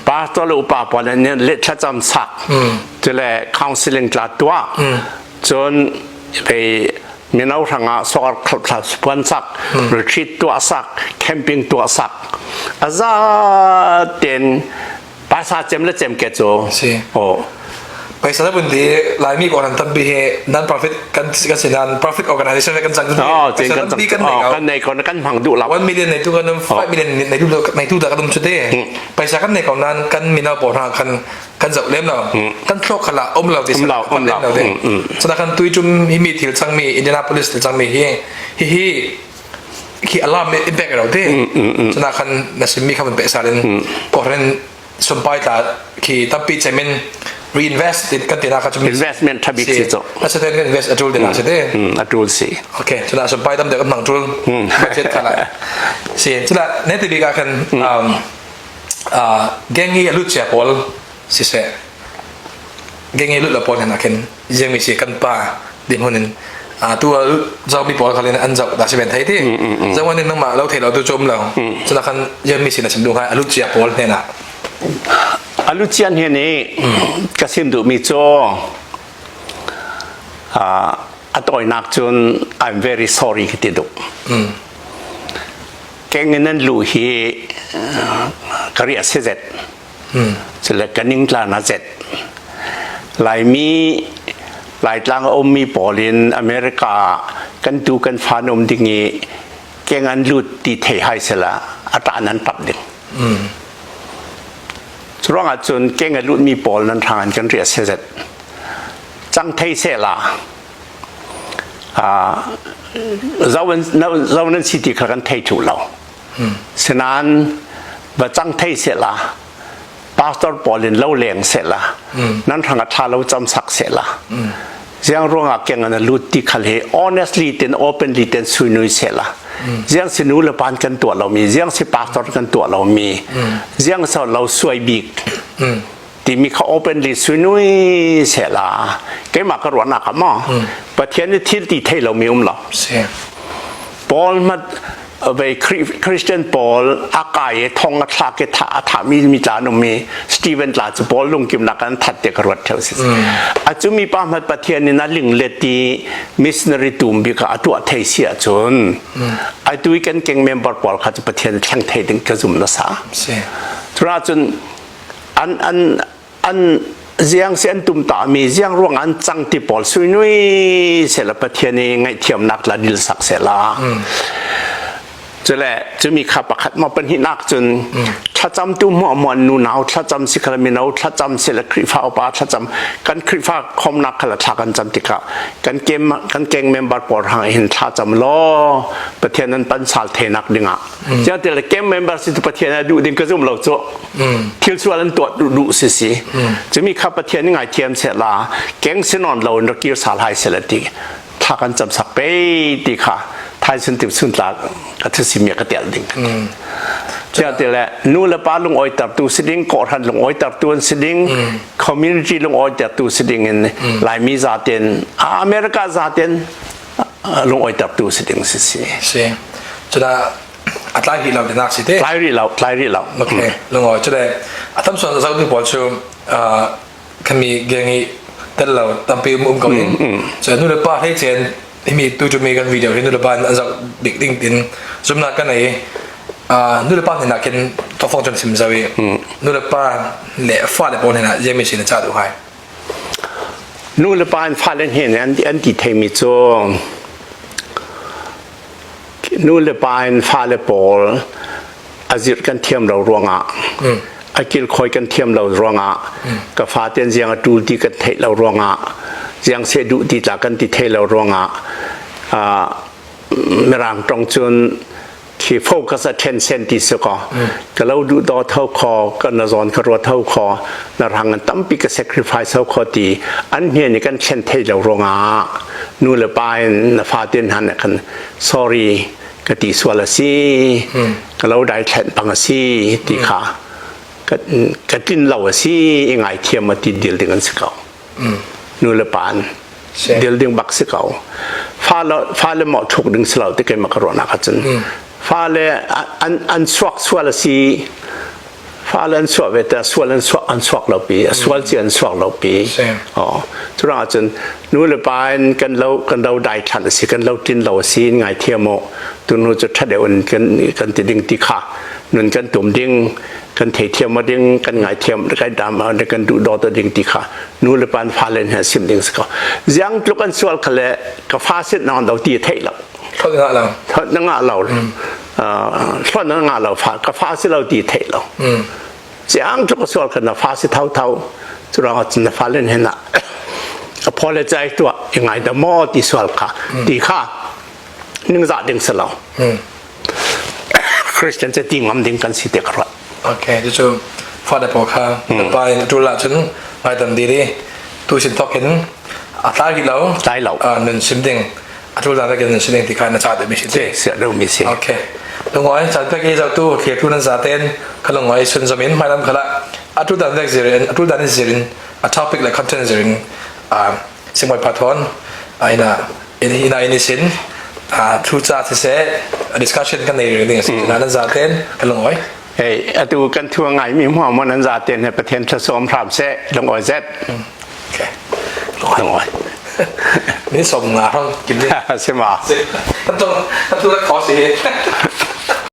pastor le upa pawl ne le thlacam sak tule counseling tla tua cun pei mino hrangah soccer club thla puan sak retreat tuah sak camping tuah sak aza ten pasa cem le cem ke cu si oh. Paisa bun di Laimi ko nan tampi hi non profit kan kan si non profit organization kan cang Oh, paisa kan tampi kan nei ko. Kan nei ko kan hmang duh lo. 1 million nei tu kan 5 million nei tu nei tu da kan um chu te. Paisa kan nei ko nan kan mino pawl hna kan kan zoh lem lo. Kan thlok khala um lo ti Um lo, um lo. te. Sana kan tui chum hi mi thil chang mi Indianapolis thil chang mi hi hi hi khi alarm impact lo te. Sana kan na sim mi kha mun pe salin kohren sumpai tla khi tampi chemin reinvest kan tina kha chumi investment thabik si cho aseten kan invest atul dina se te atul si okay chuna sumpai tam de kan mang tul budget khala si chuna ne ti bi ka kan um gang hi alut chia pawl si se gang hi lut la pawl hna khin jeng mi si kan pa din hunin a tu zau mi pawl khalin an zau da si ben thai ti zawan in nangma lo thei lo tu chom lo chuna khan jeng mi si na sim dung hai alut chia pawl hne na alu chian he ni ka sim du mi cho a toy nak chun I'm very sorry ki ti du keng in nan lu hi karia se zet cule ka ningtla na zet Laimi Laitlang a ummi pawl in America kan tu kan fan um ding i keng an lut ti thei hai sela a ta nan tap ding curuang ah cun keng a lut mi pawl nan thang an kan ria se zet cang thei se la zo nan si ti kha kan thei thu lo Sinain va cang thei sehla pastor pawl in lo leng sehla nan hrang a tha lo cam sak sehla ziang ruangah keng an lut ti khal he honestly ten openly ten suinui sehla ziang si nu le pan kan tuah lomi ziang si pastor kan tuah lomi ziang so lo suai bik timi kha openly suinui sehla keimah ka ruahnak ah maw Pathian nih thil ti thei lomi um lo Paul mat vei Christian pawl a kai i thong a thlak i tha a thami mi tla an um i Stephen tla cu Paul lungkimnak an that te ka ruat theo si a cu mi pa hmat Pathian in a ling let i missionary tum bi kha a tuah thei si ahcun ai tu i kan keng member pawl kha cu Pathian thleng thei ding ka zum na sa cura cun an an an ziang si an tum ta mi ziang ruang an cang ti pawl suinui sela Pathian i ngaihthiamnak la dil sak sela cule cumi kha pakhat ma pahnihnak cun thlacam tu hmuah muan nu nau thlacam si khala mino thlacam si le Khrihfa upa thlacam kan Khrihfa khomnak khala thla kan cam tikah kan kem kan keng member pawl hang hin thlacam law Pathian an pan sal thenak dingah Chiang te le camp member si tu Pathian a duh ding ka zum lo cu. Thil sual an tuah duh duh si si. Cumi kha Pathian ngai thiam se la keng sinon lo in rakir sal hai se la ti. Tha kan cam sak pe ti kha thai sun tip sun tla ka thu si mi ka tel ding. Chiang te le nu le pa lung oi tar tu si ding ko han lung oi tar tu an si ding community lung oi tar tu si ding in Laimi za ten America za ten lung oi tu si ding si si. Si. Cuna a tlai rih lo tinak si te. Tlai rih lo, tlai rih lo. Okay, lung oi cule a tam suan zau tu pawl cu khami gang i tel lo tampi um um ko in. So nu le pa hlei chen himi tu tu mi kan video hi nu le pa an zau bik ding tin zumna kan ei nu le pa hna khin tofong chon sim zawi nu le pa le fa le pawl hna jemi sin cha du hai. Nu le pa in fale hnen an an ti theimi cu nu le pa in fale pawl a zirh kan thiam lo ruangah a kilkhawi kan thiam lo ruangah ka faten ziang a ṭul ti kan theih lo ruangah ziang seh duh ti tla kan ti thei lo ruangah mirang tong cun khi focus attention ti si ko ka lo duh do tho kho ka na zawn ka ruat tho kho na rang an tampi ka sacrifice tho kho ti an hne ni kan thlen thei lo ruangah nu le pa in na fa tin han kan sorry ka ti sual a si ka lo dai thlen pang a si ti kha ka ka tlin lo a si i ngai thiam a ti dil ding an si ko nu le pa an dil ding bak si ko fale fale mawh thuk ding si lo ti keimah ka ruahnak ahcun fale an an suak sual a si fale an suah ve te sual an suak an suak lo pi a sual ci an suak lo pi oh curang ahcun nu le pa in kan lo kan lo dai than a si kan lo tin lo a si ngai thiam o tunu cu ṭha deuh in kan kan ti ding ti kha. Nun kan tum ding, kan theithiam ding, kan ngaithiam, kan dam kan duh dawt ding ti kha nu le pan fa len he sim ding si ko. Ziang tluk an sual kha le ka fa sit nang do ti theih lo. Thot nga lo. Thot na nga lo. Thot na nga lo fa ka fa si lo ti theih lo. Ziang tluk sual kha na fa si thau thau curang ah na fa len he na apologize tuah i ngai da maw ti sual kha ti kha ningzah ding si lo. Christian cu ti ngam ding kan si te ka ruat. Okay, cucu fale pawl kha pa in tul ahcun ngaidam diri tu sin thok in a tlai rih lo. Tlai lo. Nun sim ding a tul dan takin nun sim ding ti kha na ca deuh mi si te. Sia deuh mi si. Okay. Lungoi chan pek i zohtu thlir nan zaten kha lungoi sun zamin hmailam khala atu dan vek zirin atu dan zirin a topic le content zirin singmoi pathawn ina ina ini sin thu ca siseh discussion kan nei ding si na nan zaten kan lungoi Hey, atu kan thua ngai mi hmuam mon an zaten he Pathian thlasom hram se lungoi zet. Okay. Lungoi. Ni som nga hong kim ni. Sima. Tam tu tam tu la khó si.